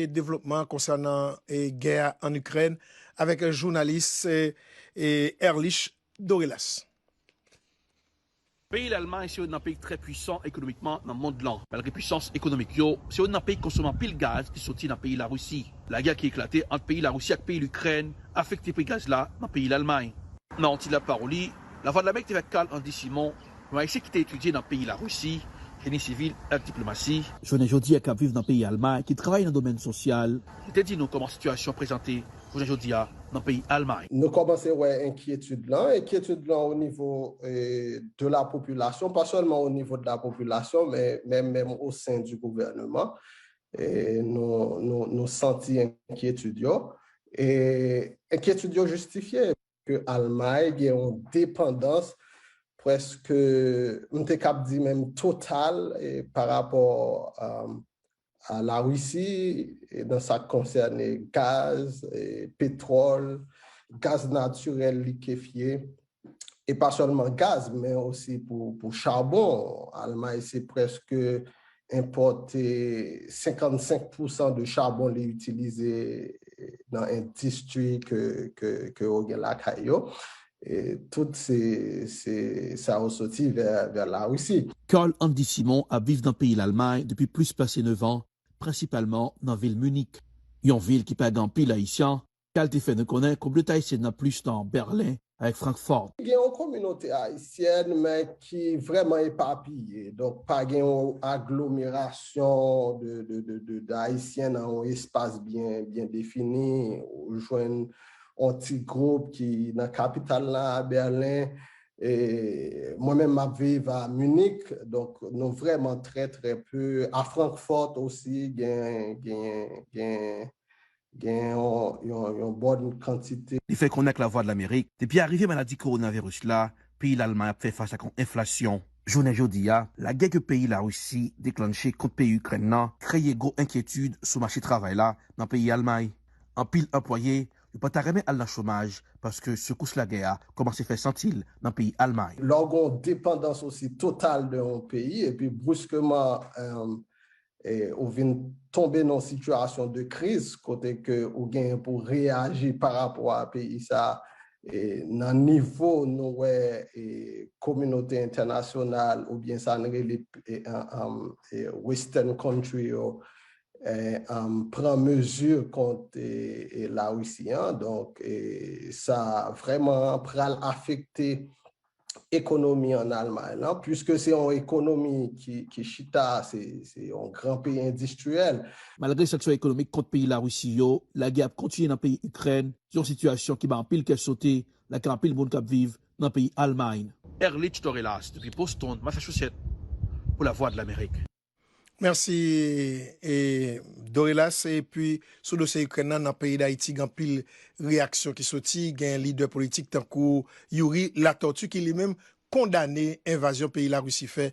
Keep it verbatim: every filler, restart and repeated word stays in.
devlopman konsènan e, gè a ann Ikrèn avèk jounalis e, e, Erlich Dorelas. Peyi Lalmay se youn nan peyi trè pwisan ekonomikman nan mond lan. Malgre pwisans ekonomik yo, se youn nan peyi ki konsome anpil gaz ki soti nan peyi Larisi. Lagè ki eklate ant peyi Larisi ak peyi Likrèn afekte pri gaz la nan peyi Lalmay. Nan yon ti lapawoli, Lavwadlamerik te fè Carl Andy Simon, yon Ayisyen ki te etidye nan peyi Larisi, jeni sivil ak diplomasi, jounen jodi a k ap viv nan peyi Almay, ki travay nan domèn sosyal, li te di nou kòman sitiyasyon prezante jounen jodi a nan peyi Almay. Nou kòmanse wè enkyetid lan, enkyetid lan o nivo e, de la popilasyon, pa sèlman o nivo de la popilasyon, men menm menm o sen di gouvèneman. E, nou, nou, nou santi enkyetid yo. E enkyetid yo jistifye ke Almay gen yon depandans prèske, m te kab di menm total e, pa rapò a, a Larisi e, nan sa k konsène gaz, e, petwòl, gaz natirèl likefye, e pa sèlman gaz, men osi pou, pou chabon. Almay se prèske enpòte senkannsenk pousan de chabon li itilize nan endistri ke, ke, ke yo gen lakay yo. E tout se, se sa yo soti vè, vè Larisi. Carl Andy Simon ap viv nan peyi Lalmay depi plis pase nèf an, prensipalman nan vil Minik, yon vil ki pa gen anpil Ayisyen, Carl te fè nou konnen kominote ayisyèn nan plis nan Bèlen avèk Frankfort. Gen yon kominote ayisyèn, men ki vrèman epapiye. Donk, pa gen yon aglomerasyon de, de, de, de, de Ayisyen nan yon espas byen, byen defini. Ou jwenn yon ti gwoup ki nan kapital la, Bèlen. E mwen menm, m ap viv a Munich, donk nou vrèman trè, trè pe. A Frankfort osi, gen, gen, gen, gen yon, yon, yon bòn kantite. Li fè konnen ak Lavwadlamerik, depi arive maladi kowonaviris la, peyi Lalmay ap fè fas ak yon enflasyon. Jounen jodi a, lagè ke peyi Larisi deklanche kont peyi Ikrèn nan kreye gwo enkyetid sou mache travay la nan peyi Almay. Anpil anplwaye yo pa ta renmen al nan chomaj paske sekous lagè a kòmanse fè santi l nan peyi Almay. Lè w gen yon depandans osi total de yon peyi, epi briskeman, e, ou vin tonbe nan yon sitiyasyon de kriz, kote ke ou genyen pou reyaji pa rapò a peyi sa, e, nan nivo nou wè, e, kominote entènasyonal, oubyen sa n rele, e, an, an, e, Western country yo, e, an, pran mezi kont, e, e, Larisi an. Donk, e, sa vrèman pral afekte ekonomi an Almay lan, piske se yon ekonomi ki, ki chita, se, se yon gran peyi endistriyèl. Malgre sanksyon ekonomik kont peyi Larisi yo, lagè ap kontinye nan peyi Ikrèn, yon sitiyasyon ki bay anpil kè sote lakay anpil moun k ap viv nan peyi Almay. Erlich Dorelas, depi Boston, Massachusetts, pou Lavwadlamerik. Mèsi, e, Dorelas. Epi, sou dosye Ikrèn nan, nan peyi Dayiti, gen anpil reyaksyon ki soti. Gen lidè politik tankou Youri Latortue ki li menm kondane envazyon peyi Larisi fè